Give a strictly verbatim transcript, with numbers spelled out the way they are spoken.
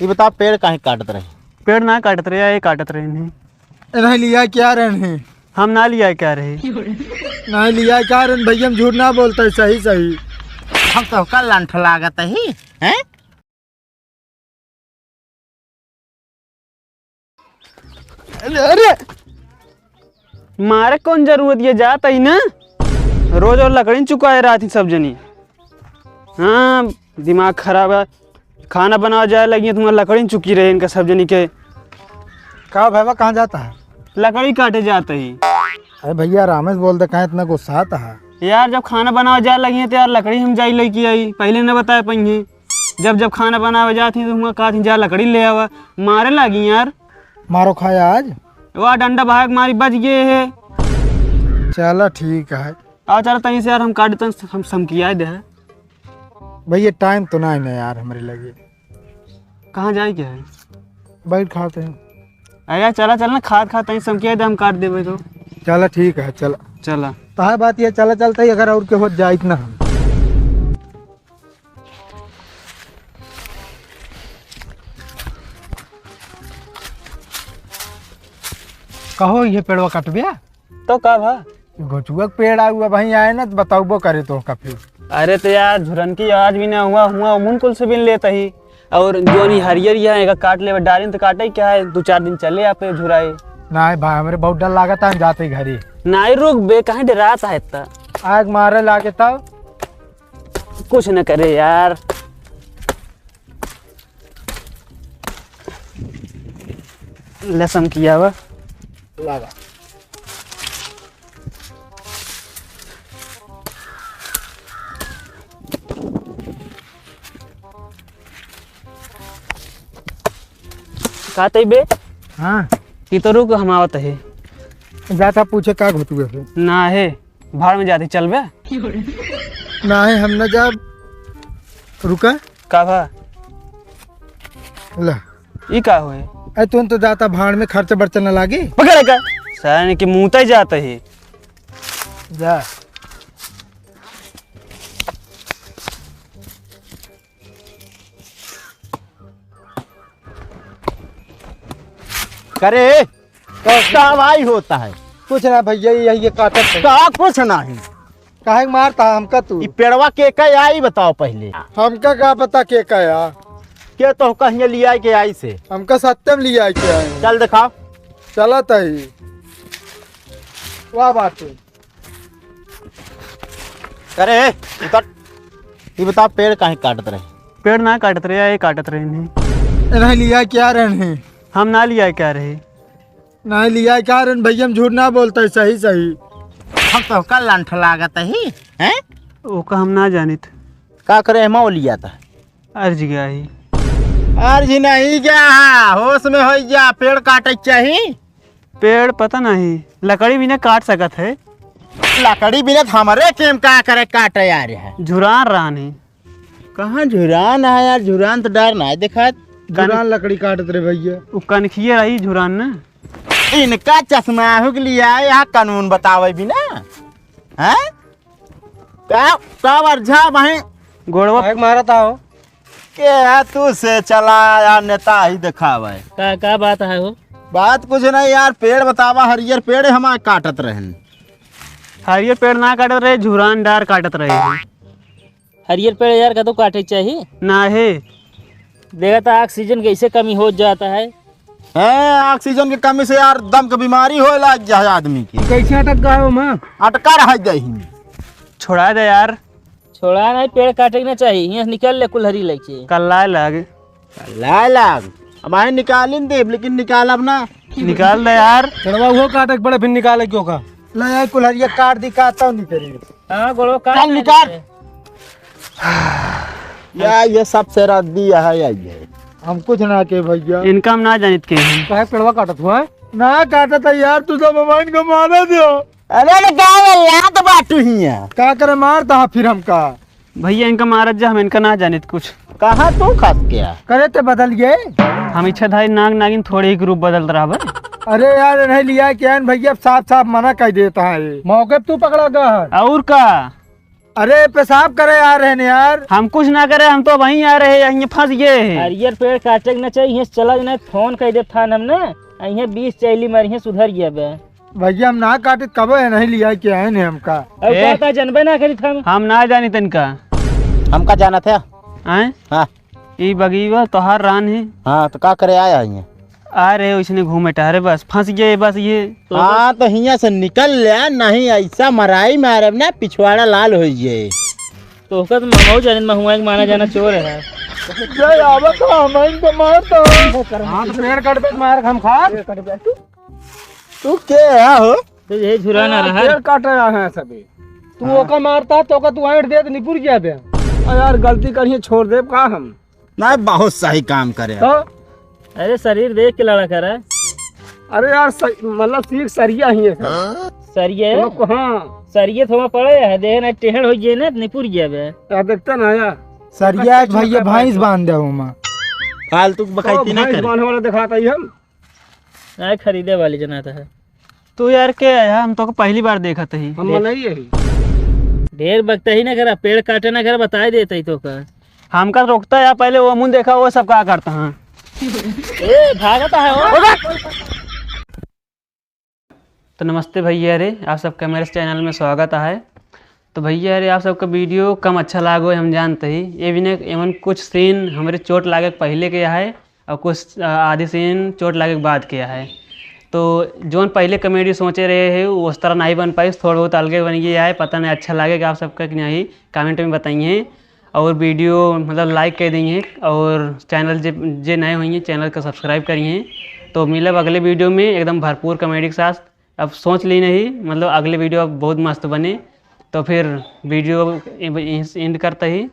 ये बताओ, पेड़ काहे काटत रहे? पेड़ ना काटत रहे, ये काटत रहे नहीं। नहीं लिया क्या रहे हैं? हम ना लिया क्या रहे? नहीं लिया क्या रहे भैया, हम झूठ ना बोलते हैं, सही सही। हम तो कल लंठ लागत ही, हैं? अरे, अरे! मारे कौन जरूरत ये, जात ही ना, रोज और लकड़ी चुकाए रहती सब जनी। हाँ, दिमाग खराब है। खाना बनावे जाए लगी है, तुम्हारा लकड़ी चुकी रहे इनका सब जनी के। का भैया, कहाँ जाता है? लकड़ी काटे जात ही। अरे भैया, रामेश बोल दे, कहाँ इतना गुस्सा आता है? यार, जब खाना बनावे जाए लगी है तो यार, लकड़ी हम जाई लेके आई, पहले न बताए पाई। जब जब खाना बनावे जात ही तो हुआ कहत ही, "जा लकड़ी ले आवा।" मारे लागी यार। मारो खाया आज? वो डंडा भाग मारी बच गए है। चला ठीक है। आओ चला तहीं से यार, हम काट देते हैं, हम समकिया दे है। भैया टाइम तो ना है ना यार हमरे लगे। कहाँ जाए क्या है? बैठ खाते हैं। अरे यार चला चला ना, खात खात तहीं समकिया दे, हम काट देबे तो। चला ठीक है, चला। चला। तो है बात ये, चला चलता ही, अगर और के हो जाइत ना हम। कहो, ये पेड़वा कटबे? तो का भा? गोचुआ के पेड़ आउआ वहीं आए ना, तो बताउबो करे तो का फिर। अरे तो यार, झुरन की आवाज भी ना हुआ, हुआ उमुन कुल से बिन लेता ही। और जोनी हरियर यहाँ एक काट लेबे, डालिन तो काटे क्या है, दो चार दिन चले आपे झुराए। नहीं भाई, हमरे बहुत डर लागत है, हम जाते ही घरे। नहीं रुक बे, कहाँ डरात है इतना? आग मारे लागे तब। कुछ न करे यार। लसम किया हुआ। लागा। का तई बे? हाँ। ती तो रुक, हम आवत है। जाता पूछे का घोटुए हो? ना है। भाड़ में जाती, चल बे। नाही, हम न जाब। रुका। का भा? ला। ई का होए? ए, तुम तो जाता भाड़ में, खर्च बर्च न लागी। पकड़ का। सारे के मुंह तय जाता ही। जा। करे, का भाई होता है? कुछ ना भैया, यही ये काटत है। का कुछ नाही। काहे के मारता है हमका तू? ई पेड़वा के का आई बताओ पहले। हमका का पता के का आ? के तो कहीं लिया के आई से? हमका सत्यम लिया के आए। चल दिखाओ। चलत ही। वाह बात है। अरे, उतर। ये बताओ, पेड़ काहे काटत रहे? पेड़ ना काटत रहे, ये काटत रहे नहीं। नहीं लिया क्या रहे हैं? हम ना लिया क्या रहे? नहीं लिया क्या रहे भैया, हम झूठ ना बोलते, सही सही। हम तो का लंठ लागत ही, हैं? ओका हम ना जानित। का करे, हम लिया था। अर्जी गया ही। अर्जी नहीं गया, होश में हो जा, पेड़ काटे के चाही। पेड़ पता नहीं, लकड़ी बिना काट सकत है। लकड़ी बिना तो हमरे टेम का करे काटे आ रहे हैं। झुरान रहन है। कहाँ झुरान है यार, झुरान तो डार ना है देखात। कन- झुरान लकड़ी काटत रे भैया। उ कनखिए रही झुरान ना। इनका चश्मा हो के लिया है, यहाँ कानून बतावे बिना। हैं? का, का वर्झा भाई? गोड़वा फेंक मारत आओ। के है तू से चला यार, नेता ही देखावे। का, का बात है हो? बात कुछ नहीं यार, पेड़ बतावा, हरियर पेड़ हमारे काटत रहन। हरियर पेड़ ना काटत रहे, झुरान डार काटत रहे। हरियर पेड़ यार कतौ काटे के चाही? ना है। देखा था ऑक्सीजन कैसे कमी हो जाता है। हैं, ऑक्सीजन के कमी से यार दम के बीमारी होए लाग जा है आदमी के। कैसे अटक गया हो माँ? अटका रह जाही। छोड़ा दे यार। छोड़ा नहीं, पेड़ काटे के ना चाही। यहाँ से निकल ले कुल्हरी लेके। कल्लाए लाग। कल्लाए लाग। अब आए निकालिन देब, लेकिन निकालब ना। निकाल दे यार। पेड़वा वो काटे के पड़े, फिर निकाले क्यों का? ले यार, कुल्हरिया काट दी का, तब निकली। हाँ, गोड़वा काट चल, ले निकाल। लेते। या, ये सब से रद्दी है, या ये। हम कुछ ना के भैया। इनका हम ना जानित के हैं। काहे पेड़वा काटत हुआ है? ना काटत है यार, तू सब हमारे को मारा दो। अरे, अरे, का है, लात बाटू हिया। का करे, मारता है फिर हमका? भैया, इनका मारत जा, हम इनका ना जानित कुछ। कहाँ तू खस गया? करे ते बदल गए। हम इच्छाधारी नाग नागिन थोड़े ही रूप बदलत रहबे। अरे यार, नहीं लिया क्या है भैया, साफ साफ मना कर देता है। मौके पे तू पकड़ा गया है। और का? अरे, पेशाब करे आ रहे हैं यार। हम कुछ ना करे, हम तो वहीं आ रहे हैं, यहीं फंस गए हैं। अरे यार, पेड़ काटे के ना चाहिए, यहीं चला जाना, फोन कर दे थान हम ना, यहीं बीस चैली मारी है, सुधर गया बे। भैया, हम ना काटे, कब है नहीं लिया के आए ने हमका। अब ए? कहता जनबे ना करी थान। हम ना जानी तनका। हमका जाना था। आए? हाँ। ई बगीवा तोहार रान है। हाँ, तो का करे आया है? आ रहे हो इसने घूमे टहरे, बस फंस गए, बस ये। हाँ, तो हियाँ से निकल ले, नहीं ऐसा मराई मारब ना, पिछवाड़ा लाल हो जाए। तो ओकर तो ममाऊ जाने, महुआ के माना जाना चोर है। जय आवत हो, हम इनको मारता। हाँ, तो पेड़ कट पे मार हम खा। तू के है हो? तो यही झुरा ना हाँ, रहा। पेड़ काट रहा है सभी। तू हाँ। ओका मारता तो ओका तू ऐंठ दे तो निपुर गया बे। अरे यार, गलती करिए, छोड़ दे का हम। नहीं, बहुत सही काम करे। तो? अरे, शरीर देख के लड़ा करा। अरे यार, सही, मतलब, सीख सरिया ही है सर। सरिये? तो हाँ। सरिये थोड़ा पड़े है, देह ना टेढ़ हो गए ना, निपुर गया बे। यार, देखते ना यार। सरिया कच्चे भैया, चूड़ा भैंस खाए। बांध दे ओमा। फालतू तो बकैती ना भैंस करे। बांधे वाला दिखाता ही हम। नहीं, खरीदे वाली जनाता है। तू यार के है? हम तोका पहली बार देखत ही। हम मनई है। ढेर बकता ही ना करा, पेड़ काटे ना करा, बताए देते ही तोका। हमका रोकता है, पहले वो मुंह देखा, वो सब का करता है। ए, भागता है वो। तो नमस्ते भैया रे, आप सबका मेरे चैनल में स्वागत है। तो भैया रे, आप सबका वीडियो कम अच्छा लागो है, हम जानते ही। ये भी ने एमन कुछ सीन हमरे चोट लागे के पहले के है और कुछ, अ, आधी सीन चोट लागे के बाद के है। तो जौन पहले कॉमेडी सोचे रहे हैं, वो उस तरह नहीं बन पाई, थोड़ा बहुत अलगे बन गया है। पता नहीं अच्छा लागेगा आप सबका कि नहीं, कमेंट में बताइए। और वीडियो मतलब लाइक कर दीजिए और चैनल जे, जे नए होइए, चैनल का सब्सक्राइब करिए। तो मिलब अगले वीडियो में एकदम भरपूर कॉमेडी के साथ। अब सोच ली नहीं, मतलब अगले वीडियो अब बहुत मस्त बने। तो फिर वीडियो एंड करता ही।